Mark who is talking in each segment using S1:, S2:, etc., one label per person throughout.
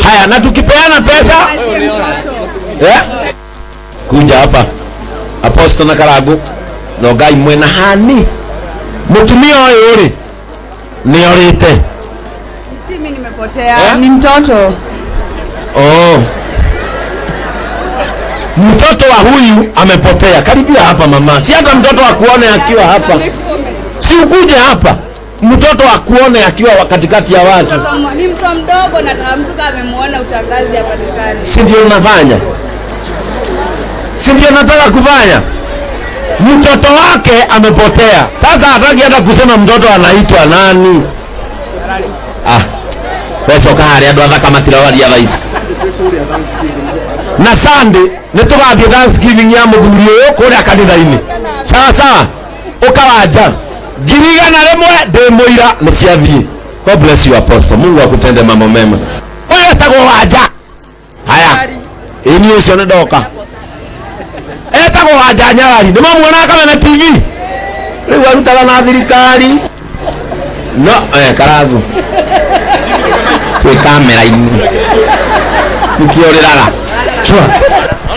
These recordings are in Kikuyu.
S1: Haya, na tukipeana pesa eh? Kuja hapa Apostle na Karangu thongai mwena hani mutumia ũyũ rĩ nĩ orĩte.
S2: Si mimi nimepotea,
S1: Eh?
S2: ni mtoto.
S1: Oh. Mtoto wa huyu amepotea. Karibia hapa mama, si hata mtoto akuone akiwa hapa, si ukuje hapa, mtoto akuone akiwa katikati ya watu,
S2: Ni mtoto mdogo na mtu kama amemuona utangazi hapatikani.
S1: si ndio nafanya? Si ndio nataka kufanya? Mtoto wake amepotea. Sasa hataki hata kusema mtoto anaitwa nani. Ah, wecoka harĩa andũ athaka matirawaria thaa ici. Na Sunday nĩ tũgathiĩ Thanksgiving ya mũthuri ũyũ kũrĩa kanitha-inĩ. Sawa sawa, ũkawanja 100,000 ndĩ mũira nĩ ciathiĩ. God bless you Apostle. Mungu akutende mambo mema. Ũyũ etagwo Wanja. Haya, ĩni ũcio nĩ ndoka. Etagwo Wanja Nyarari. Nĩ mamuonaga Kameme TV. Rĩu arutaga na thirikari. No, Karangu. Twĩ kamera-inĩ. Nĩkĩo ũrĩraga. Chua.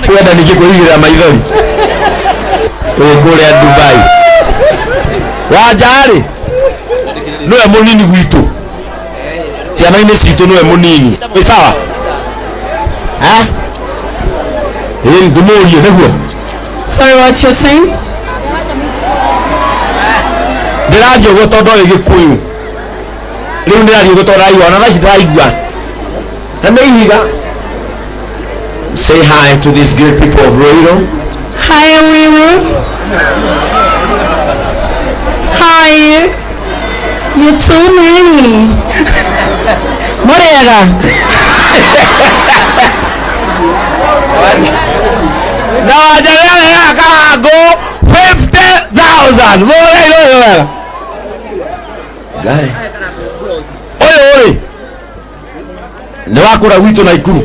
S1: Kwenda ningĩ kwĩigĩrĩra maithori. Wĩ kũrĩa Dubai. Wanja rĩ, nĩwe mũnini gwitũ. Ciana-inĩ citũ nĩwe mũnini. Wĩ sawa? Eh? Ĩ ndĩmũrie nĩguo.
S3: Sorry, what you're saying?
S1: Ndĩraria ũguo tondũ oĩ Gĩkũyũ. Rĩu ndĩraria ũguo tondũ ndĩraigua, ona thaa ici ndĩraigua. Na nĩ ihiga. Say hi to these great people of Ruiru.
S3: Hi, Ruiru. How are you? You're too many. Morega.
S1: Na Wanja nĩarehaga Karangu 50,000. Mũreire ũyũ wega. Ngai. Ũyũ rĩ nĩ wakũra gwitũ Naikuru.